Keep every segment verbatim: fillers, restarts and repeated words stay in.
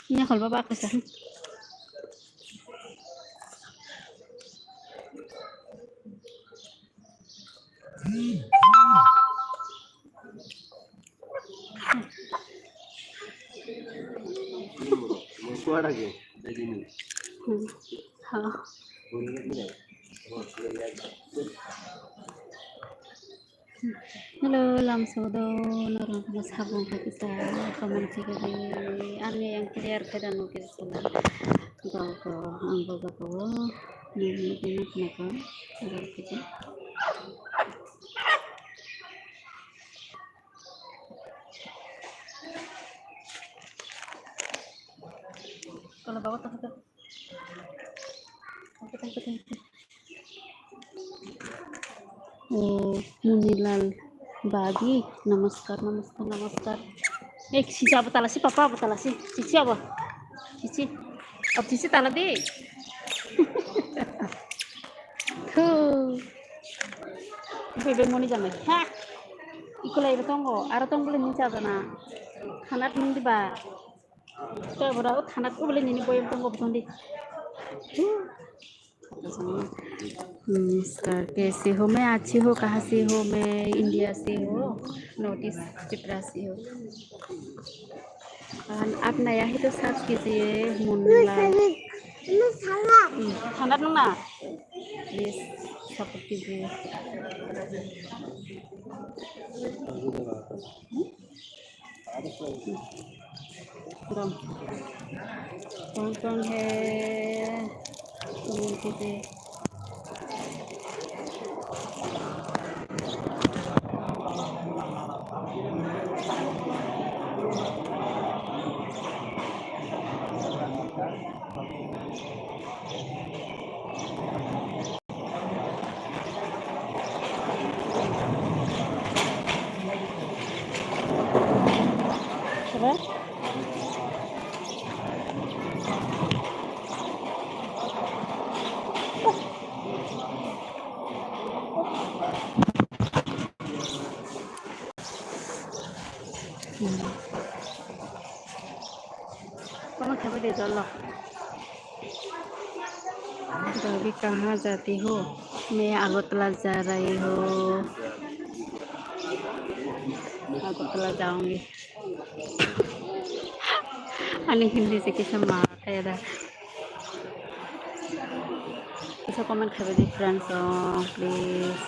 Ini kalau bapak aku sih. Hello, lamsodo norok no sabung kha kisa comment khaidi, ani yang clear khe da nukir sala. Go go ang go go go. Nini nini nako go kisa. Kalau bawa tak tak. Oh, Munilal Bagi, namaskar, namaskar, namaskar. Eh, sisi apa tala si papa apa tala si? Sisi apa? Sisi. Apa sisi tala di? Tuh. Bebek moni janai. Ha. Ikulai tongo, aro tong bole ni chajana. Khanat hindi ba. Te bora o thanat ko bole nini boyem tongo butong di. नमस्कार, कैसे हो? मैं अच्छी हूँ। कहाँ से हो? मैं इंडिया से हूँ, नॉर्थ ईस्ट त्रिपुरा से हूँ। और आप नया है तो सब कीजिए, मुन्ना। हम्म, खाना ना, प्लीज सपोर्ट कीजिए। कौन कौन है? Kono khebai de jolo. Bhabhi, kahan jati ho? Main Agartala ja rahi ho. Agartala jaongi. Ani Hindi se kisa ma kaya da. Kisa comment khaibai di friends, oh, please.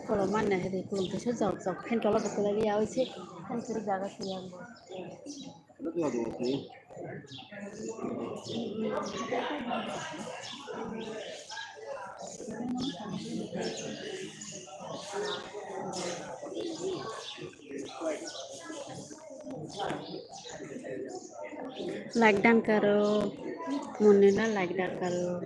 Kolom manna hai de, kolom kaisa jok jok, phen tola bo kwlai ya, oi se, phen kwrwi jaga se yang bo. Like dan karo, munne na like dan karo.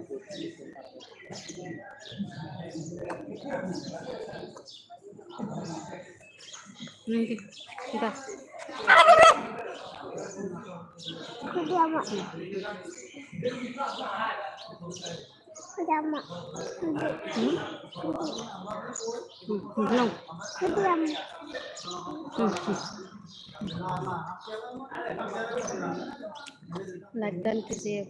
Lagdan kisi.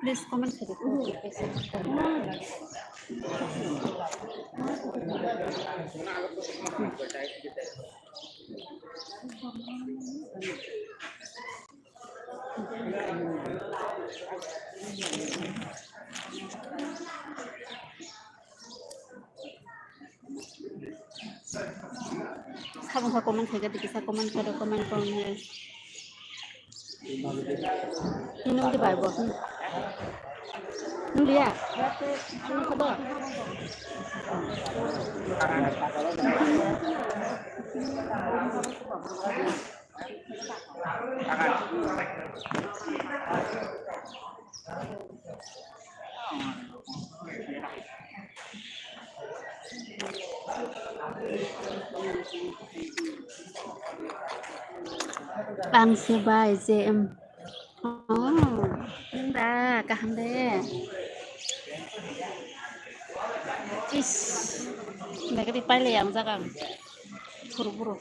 Please comment khaidi. Sabung kha comment khaika, tiki sa comment kha do, comment kong he. Nung di bai bo. Nung dia. Nung kha do. Ang se bai je, em. Oh, da, kaham de. Is, da kati pai le ang jaga. Buru buru.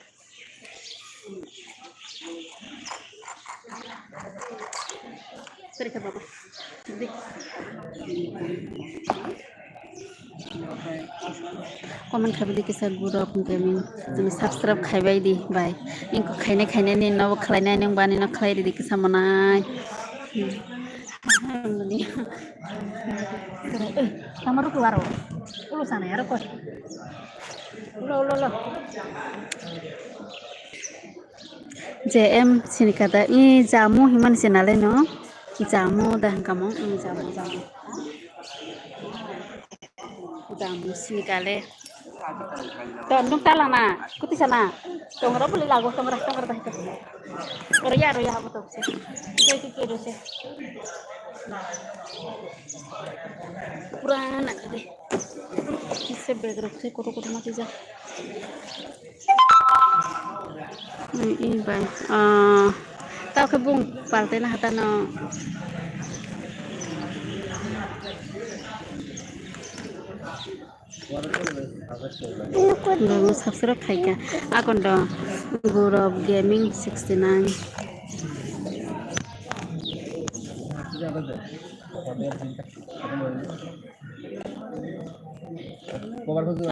Comment khaidi kisa gurok hwnkhe min, subscribe khaibai di bai. Ingko khainai khainai ni nobo khlainai, nung bani no khlai ridi kisa monai. Tamaru kuaro ulo sanai aro koi. Ulo, ulo, ulo. J M sinikada i jamu himani sinale no. Jamu da hingkamo i jamu jamu. Jamu sinikale. To nuk tala na kuti sana. Tongra buli lago tongra tongra da hito. Oro ya oro ya habo to se. Ke ke ke se. Pura na de. Kisa bag rok se kotor kotor ma twijak. Ai, ai bai. Ah, tao khe bung paltai na hata no. Bung subscribe khai kha. Akon do Gaurav Gaming sixty nine.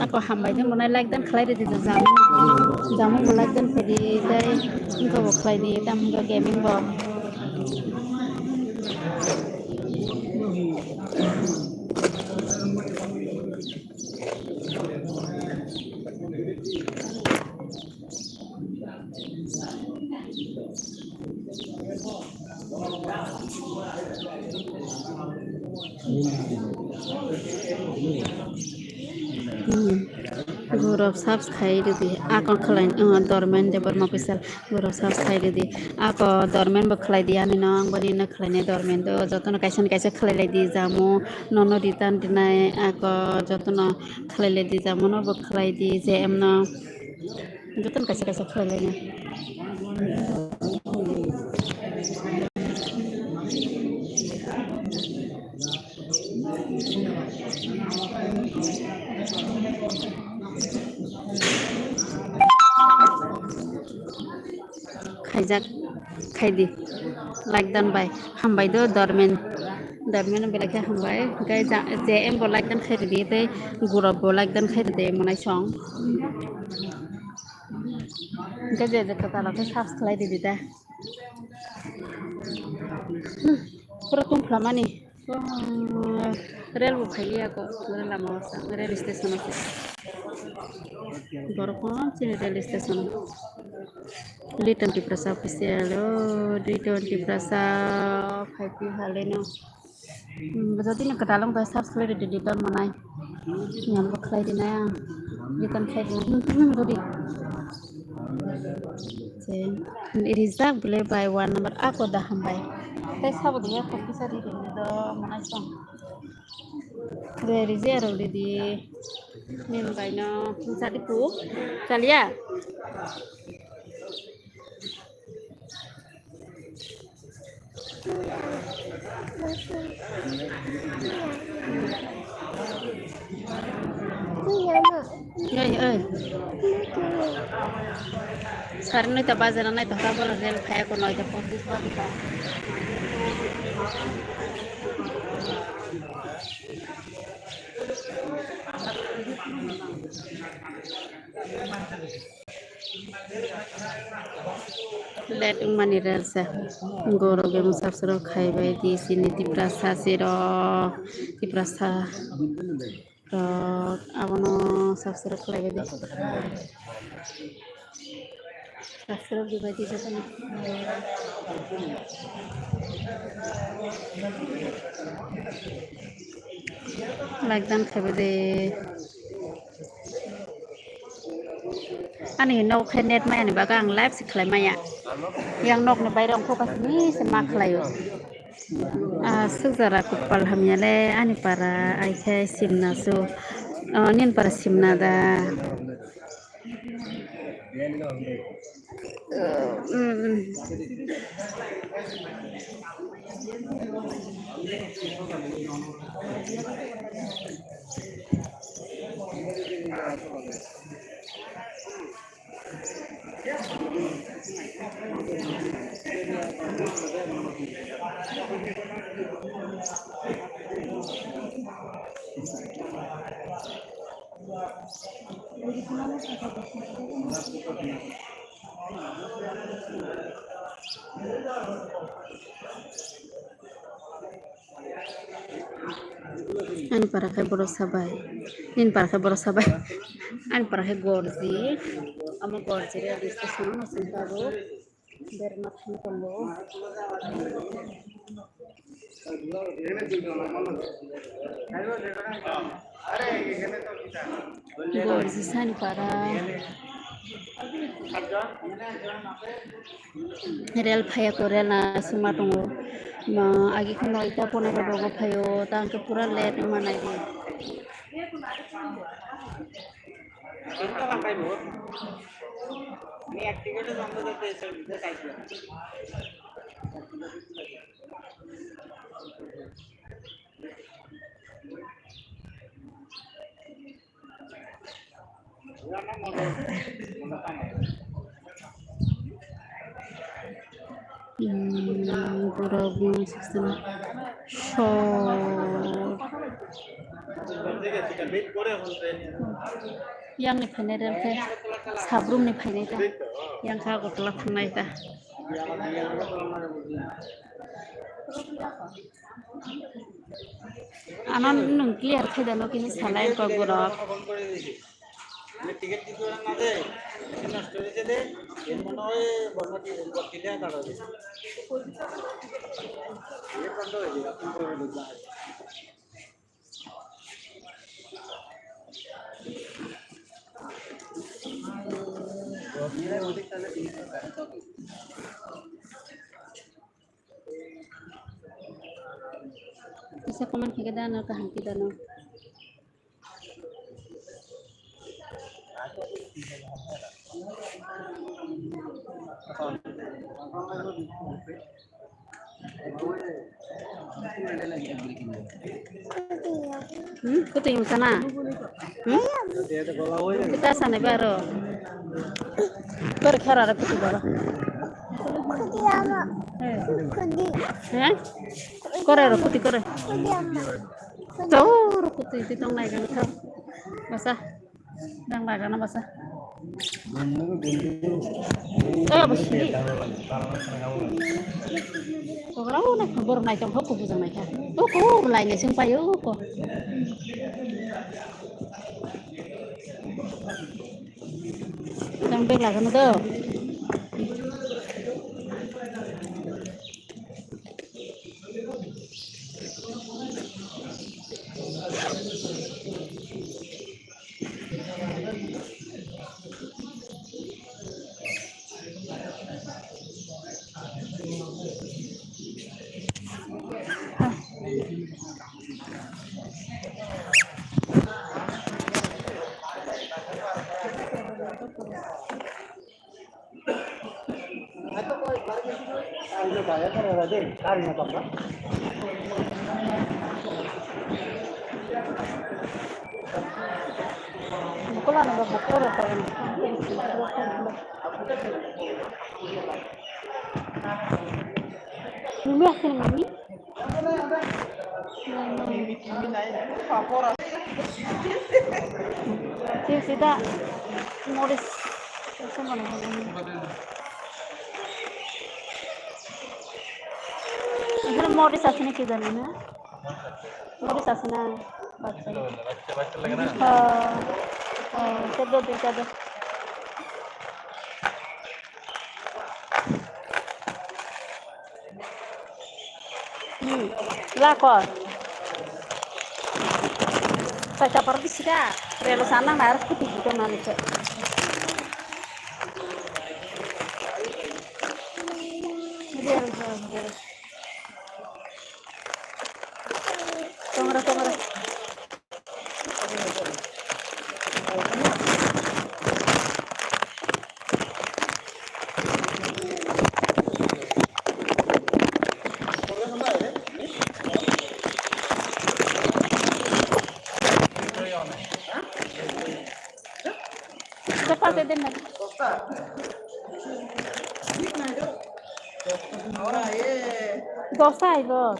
Ako hambai de monai like dan khlai ridi jamu, jamu bo like dan khlai di tei wngkha bo khlai di tam wngkha gaming bo. Hmm. Gaurav subs khai ridi. Akon khlai, uh, Dormen Debbarma official. Gaurav subs khai ridi. Ako Dormen bo khlai di ani no, ang boni no khlai nai Dormen do. Jotono kaisa ni kaisa khlai lai di jamu. Nono return dinai ako jotono khlai lai di jamu no bo khlai di J M no. Jotono kaisa kaisa khlai lai nai. Khaijak khaidi. Like dan bai. Hambai do Dormen. Dormen belai khe hambai. Hingke ja-, J M bo like dan khairidi tei Gaurav bo like dan khairidi monai song. Hingke je je kwtal khe subs khlai ridi da. Hmm, pura tongphlamani. Hmm, rel bo phaiya ko, rel lama o sa, rel station o se. Borok kono chini rel station o. Litan Tiprasa official o, Litan Tiprasa phai phi haleno. Hmm, jodi no kwtal wngkha subscribe ridi don manai. Yang bo khlai rinai ang. Litan khlai rinai. Hmm, hmm, hmm, ridi. Je, rijak bole bai one number ako da hambai. Tei sabo de ya kok kisa ri ri do manai song. Je rije aro ridi. Nin bai no chadi pu. Chalia. Oi, oi. Sare noita bajar nai tongkha, borok rel phai ako noita ponchis ba bwkha. Let wngmani rel se. Goro bemsa siro khai bai di sini Tiprasa siro. Tiprasa rok abono subscribe khlai bai di. Subscribe di bai di jotono. Like dan khlai bai di. Ani nok khe net maya ni bagwi ang live se khlai maya. Yang nok ni baire ongkho kasini se ma khlaio. Ah, suk jora kopal hamya le ani para ai khe simna su. Oh, nini para simna da. Ani para khe borok sabai. Nini para khe borok sabai. Ani para khe Gorji. Omo Gorji railway station o chwng tabuk. Berma thang tongo. Gorjisani para. Rel phaiya ko, rel na suma tongo. Ma agi kheno ita ponero rogo phaio, ta hwnkhe pura late wngma nai di. Hmm, borok mung sixteen. Sor. Yang ni phainai rel khe, Sabrum ni phainai ta. Yang kha Agartala thangnai ta. Ano nwng clear khe da, no kini salai kok borok. Kisa comment khe da no, kaham khe da no. Hmm, kutu yung sana. Hmm? Kita sana baro. Kor khara ra kutu baro. He. He? Kore ro kuti kore. Tau ro kuti ti tong nai kan tau. Masa. Dang laga na masa. Eh, bos ni. Ko grau na khubur nai tong ko bujang nai kha. Ko ko lai nai sung payo ko. Tang bag lagano do. Bukola nang bukola pa. Mimi akhir mimi. Sida moris. Ekhane moris asini ki jani na? Moris asina. Baccha. Baccha, baccha lage na? Ha. Ha, seddo dui ta do. Hmm, la kor. Sa chapar bisi ka, relo sana mar kuti gitu manusia. Tongra, tongra. Cepat, Eden, lagi. Dosa ibo.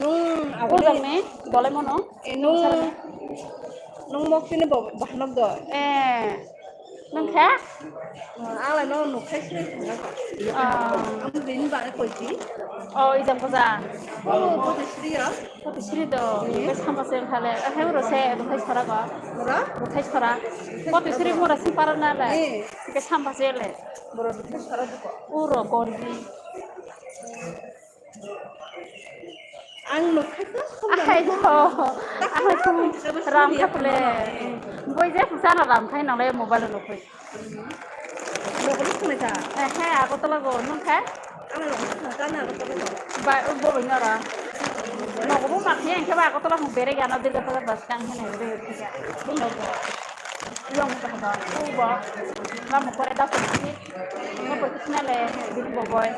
Nung agulni bolai mono. Nung, nung mokti ni bo-, bahanok do. Eh. Nung khe? Ang lai no nuk khai sini thang kha. Ah. Ang bini bagwi koi di. Oh, ijang ko ja. Oh, poti sri ya. Poti sri do. Hmm. Ke samba se khale. Ah, he uro se, rukhai sora go. Ura? Rukhai sora. Poti sri mura si para na le. Eh. Ke samba se le. Boro rukhai sora du ko. Uro gordi. Ang nukha kha. Ahai do. Ahai kum ram khaple. Boi je sana ram khai nang le mobile nukui. Nokni khna kha. Eh, he, Agartala go nung kha? Ang nokni khna kha na Agartala go. Ba, bo bini ora. Nogo bo mak he, ke ba Agartala mo bere gana dirga pada bas kang he ne re. Bo nogo. Yang mo kha ba. Bo. Ba mo kore da ko. Mo ko khna le, bini bo boy.